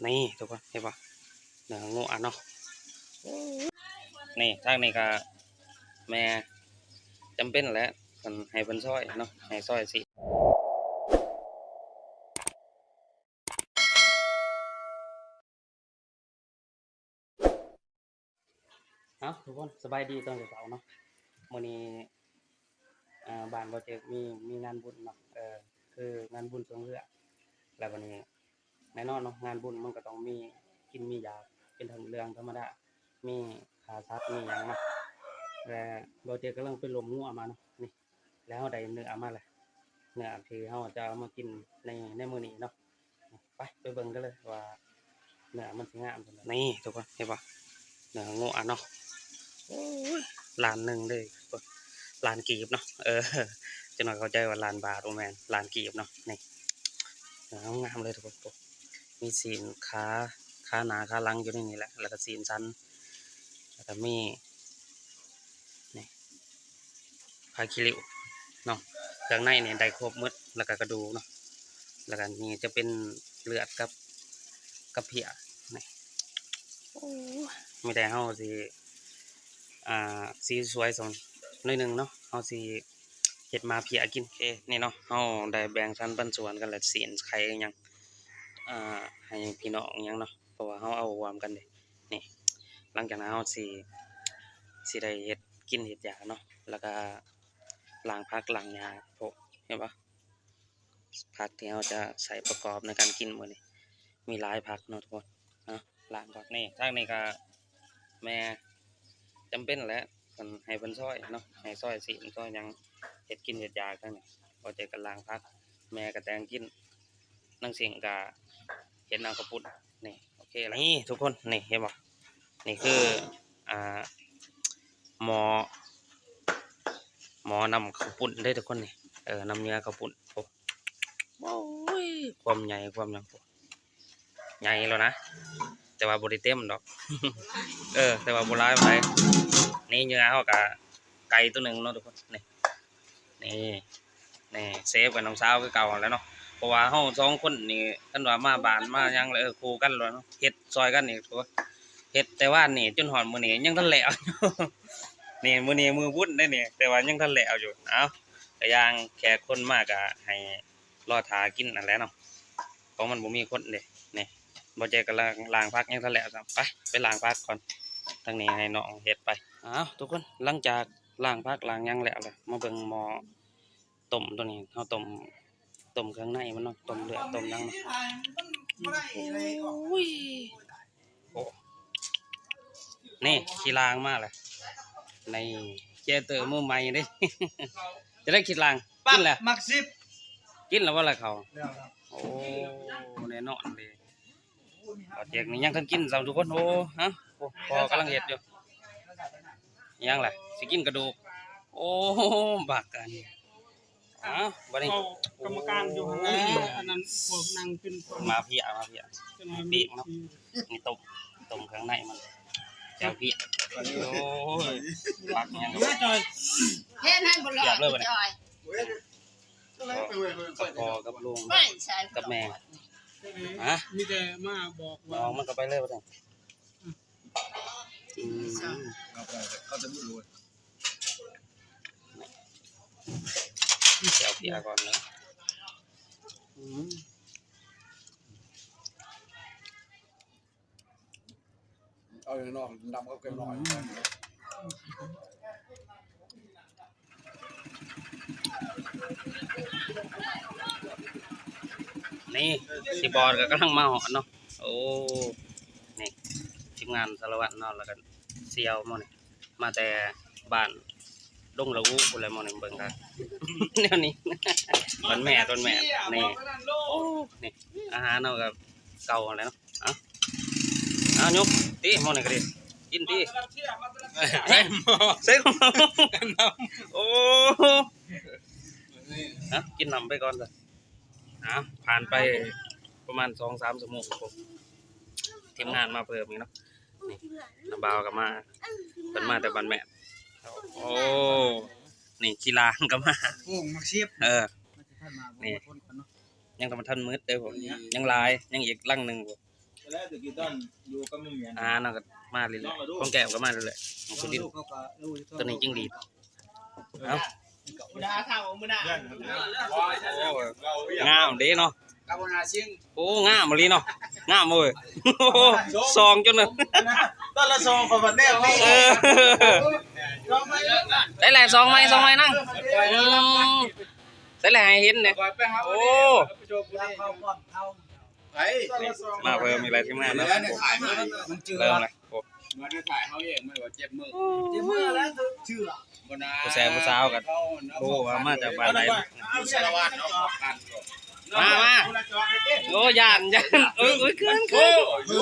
ນີ້ທຸກຄົນເຫັນບໍ່ ເນື້ອງົວເນາະ. ນີ້ທາງນີ້ກະແມ່ຈຳເປັນແຫຼະ ເພິ່ນໃຫ້ເພິ່ນຊ່ອຍເນາະ ໃຫ້ຊ່ອຍຊີ້ນ. ເອົ້າ ທຸກຄົນສະບາຍດີຕອນເຊົ້າໆເນາະ. ມື້ນີ້ ເອີ ບ້ານບໍ່ເຈີກມີ ມີງານບຸນເນາະ ເອີ ຄືງານບຸນຊ່ວງເຮືອ ແລ້ວບັດນີ້ ແນ່ນອນເນາະ ງານບຸນມັນກໍຕ້ອງມີກິນມີຢາກ ເປັນເລື່ອງທຳມະດາ ມີຂ້າສັດມີຫຍັງເນາະ. ແລະ ບໍ່ເຈີກກຳລັງໄປລົມງົວມາເນາະ ນີ້ ແລ້ວເຮົາໄດ້ເນື້ອມາແລ້ວ ເນື້ອທີ່ເຮົາຈະເອົາມາກິນໃນ ໃນມື້ນີ້ເນາະ. ໄປ ໄປເບິ່ງກັນເລີຍວ່າເນື້ອມັນຊິງາມສ່ຳໃດ. ນີ້ທຸກຄົນເຫັນບໍ່ ເນື້ອງົວເນາະ. ໂອ້ຍ ລ້ານໜຶ່ງເດ້ ລ້ານກີບເນາະ. ເອີ ຈັກໜ່ອຍເຂົ້າໃຈວ່າລ້ານບາດ ບໍ່ແມ່ນ ລ້ານກີບເນາະ. ນີ້ ເນື້ອງາມເລີຍທຸກຄົນ ມີຊີ້ນຂາ ຂາໜ້າຂາຫຼັງຢູ່ໃນນີ້ແຫຼະ ແລ້ວກໍຊີ້ນສັນ ແລ້ວກໍມີ ນີ້ ຜ້າຂີ້ລິ້ວເນາະ ເຄື່ອງໃນນີ້ໄດ້ຄົບໝົດ ແລ້ວກະກະດູກເນາະ ແລ້ວກະນີ້ຈະເປັນເລືອດກັບ ກັບເພຍ ນີ້. ໂອ້ ມີແຕ່ເຮົາຊິ ອ່າ ສີສວຍສ່ຳໜ້ອຍໜຶ່ງເນາະ ເຮົາຊິເຮັດມາເພຍກິນ. ໂອເຄ ນີ້ເນາະ ເຮົາໄດ້ແບ່ງສັນປັນສ່ວນກັນແລ້ວ ຊີ້ນໄຂ່ຫຍັງ ອ່າ ໃຫ້ພີ່ນ້ອງຫຍັງເນາະ ເພາະວ່າເຮົາເອົາຮ່ວມກັນເດ້. ນີ້ ຫຼັງຈາກນັ້ນເຮົາຊິ ຊິໄດ້ເຮັດກິນເຮັດຢາເນາະ ແລ້ວກະລ້າງຜັກລ້າງຫຍ້າ ໂອ້ ເຫັນບໍ່ ຜັກທີ່ເຮົາຈະໃຊ້ປະກອບໃນການກິນມື້ນີ້ ມີຫຼາຍຜັກເນາະທຸກຄົນ. ເອົາ ລ້າງກ່ອນ. ນີ້ ທາງນີ້ກະແມ່ຈຳເປັນແຫຼະ ເພິ່ນໃຫ້ເພິ່ນຊ່ອຍເນາະ ໃຫ້ຊ່ອຍຊີ້ນຊ່ອຍຫຍັງ ເຮັດກິນເຮັດຢາກ. ທາງນີ້ ພໍເຈີກະລ້າງຜັກ ແມ່ກະແຕ່ງກິນ ນາງສິງກະເຮັດນ້ຳເຂົ້າປຸ້ນ. ນີ້ ໂອເຄລະ ນີ້ທຸກຄົນ ນີ້ເຫັນບໍ່ ນີ້ຄື ອ່າ ໝໍ້ ໝໍ້ນ້ຳເຂົ້າປຸ້ນເດ້ທຸກຄົນ ນີ້ ເອີ ນ້ຳເຫຍື່ອເຂົ້າປຸ້ນ. ໂອ້ ໂອ້ຍ ຄວາມໃຫຍ່ຄວາມຫຍັງ ໃຫຍ່ແລ້ວນະ ແຕ່ວ່າບໍ່ໄດ້ເຕັມດອກ ເອີ ແຕ່ວ່າບໍ່ຫຼາຍປານໃດ. ນີ້ເຫຍື່ອເຮົາກະໄກ່ໂຕໜຶ່ງເນາະທຸກຄົນ ນີ້ ນີ້ ນີ້ເຊຟກັບນ້ອງສາວຄືເກົ່າຫັ້ນແຫຼະເນາະ ເພາະວ່າເຮົາສອງຄົນນີ້ ຄັນວ່າມາບ້ານມາຫຍັງແລ້ວ ເອີ ຄູ່ກັນແລ້ວເນາະ ເຮັດຊ່ອຍກັນນີ້ ໂອ້ ເຮັດແຕ່ວານນີ້ຈົນຮອດມື້ນີ້ຍັງທັນແລ້ວຢູ່. ນີ້ມື້ນີ້ມື້ບຸນເດ້ນີ້ ແຕ່ວ່າຍັງທັນແລ້ວຢູ່. ເອົ້າ ກະຢ່າງແຂກຄົນມາກະໃຫ້ ລໍຖ້າກິນຫັ້ນແຫຼະເນາະ ຂອງມັນບໍ່ມີຄົນເດ້. ນີ້ ບໍ່ແຈກກະລ້າງ ລ້າງຜັກຍັງທັນແລ້ວຊ້ຳ ໄປ ໄປລ້າງຜັກກ່ອນ ທາງນີ້ໃຫ້ນ້ອງເຮັດໄປ. ເອົ້າ ທຸກຄົນ ຫຼັງຈາກລ້າງຜັກລ້າງຫຍັງແລ້ວລະ ມາເບິ່ງໝໍ້ຕົ້ມໂຕນີ້ ເຮົາຕົ້ມ ຕົ້ມເຄື່ອງໃນມັນເນາະ ຕົ້ມເລືອດຕົ້ມຫຍັງເນາະ. ໂອ້ຍ ໂອ້ ນີ້ຂີ້ລ້າງມາແລ້ວ ນີ້ ເຈເຕີມືໃໝ່ເດ້. ຈະໄດ້ຂີ້ລ້າງ ກິນແລ້ວ ມັກສິບ ກິນແລ້ວບໍ່ລະເຂົ້າ? ແລ້ວ ໂອ້ ແນ່ນອນເດ້ ເຂົ້າແຈກນີ້ຍັງທັນກິນຊ້ຳທຸກຄົນ. ໂອ້ ຮະ ໂອ້ ພໍ່ກຳລັງເຮັດຢູ່ ຫຍັງລະ ຊິກິນກະດູກ. ໂອ້ ບັກອັນນີ້ ເອົ້າ ບັດນີ້ ເວົ້າກຳມະການຢູ່ຫັ້ນແຫຼະ ໂອ້ຍ ອັນນັ້ນພວກນັ່ງເປັນ ມາເພຍ ມາເພຍ ປີກເນາະ ນີ້ຕົ້ມ ຕົ້ມເຄື່ອງໃນມັນ ແຈ່ວເພຍ. ໂອ້ຍ ຜັກຫຍັງກະ ເຮັດໃຫ້ບໍ່ລອດ ເພຍເລີຍບັດນີ້ ຈອຍ ກັບພໍ່ກັບລຸງ ກັບແມ່ ຮະ ມີແຕ່ມາບອກວ່າ ນ້ອງມັນກະໄປເລີຍບັດນີ້. ອືມ ເຂົາໄປ ເຂົາຈະບໍ່ຮູ້ ຊິເອົາເພຍກ່ອນເນາະ. ອືມ ເອົາໜ້ອຍໆ ດຳເອົາແກງໜ້ອຍ. ນີ້ ຊີບອດກະກຳລັງມາຮອດເນາະ. ໂອ້ ນີ້ ທີມງານສາລະວັດເນາະ ແລ້ວກະສ່ຽວໝໍ້ນີ້ ມາແຕ່ບ້ານດົງລະອູພຸ້ນແຫຼະໝໍ້ນີ້. ເບິ່ງກະແນວນີ້ ດອນແມ່ ດອນແມ່ ນີ້ ໂອ້ ນີ້ ອາຫານເຮົາກະເກົ່າຫັ້ນແຫຼະເນາະ. ເອົາ ເອົາ ຍົກຕິ ໝໍ້ນີ້ກະດີ ກິນຕິ ໃສ່ໝໍ້ ໃສ່ໝໍ້ ໂອ້ ນະ ກິນນ້ຳໄປກ່ອນຊະ. ເອົາ ຜ່ານໄປປະມານສອງສາມຊົ່ວໂມງ ທີມງານມາເພີ່ມອີກເນາະ. ນີ້ ນ້າບ່າວກະມາ ເພິ່ນມາແຕ່ບ້ານແມ່ນ. ໂອ້ ນີ້ຂີ້ລ້າງກະມາ ໂອ້ ໝາກເຊບ ເອີ ນີ້ ຍັງກະບໍ່ທັນໝົດເດ້ ຍັງຫຼາຍ ຍັງອີກລັງໜຶ່ງພຸ້ນ. ແລ້ວແຕ່ກີ້ຕອນຢູ່ກັບແມ່ນ ອ່າ ນ້ອງກໍມາເລື້ອຍໆ ຂອງແກ້ມກໍມາເລື້ອຍໆ ຂອງສຸດິນ ຕົວນີ້ຈິງຫຼີດ ເອົ້າ ງາມເດ້ເນາະ ໂອ້ ງາມອີ່ຫຼີເນາະ ງາມເວີຍ ສ່ອງຈົນ ຕອນລະສ່ອງ ຂ້ອຍບັດແນມນີ້ ເອີ ໃສ່ແຫຼະ ສ່ອງໃໝ່ ສ່ອງໃໝ່ນາງ ອືມ ໃສ່ແຫຼະ ໃຫ້ເຫັນແດ່ ໂອ້ ມາເພີ່ມອີກແລ້ວ ທີມງານເນາະ ເລີ່ມແລ້ວ ໂອ້ ມາໄດ້ຖ່າຍເຮົາເອງ ມັນວ່າເຈັບມື ເຈັບມືແລ້ວເຊື່ອ ຜູ້ແຊຜູ້ສາວກໍໂທວ່າມາຈາກບ້ານໃດ ມາ ມາ ໂອ້ ຢ້ານ ຢ້ານ ເອີ ເອີ ເກີນ ເກີນ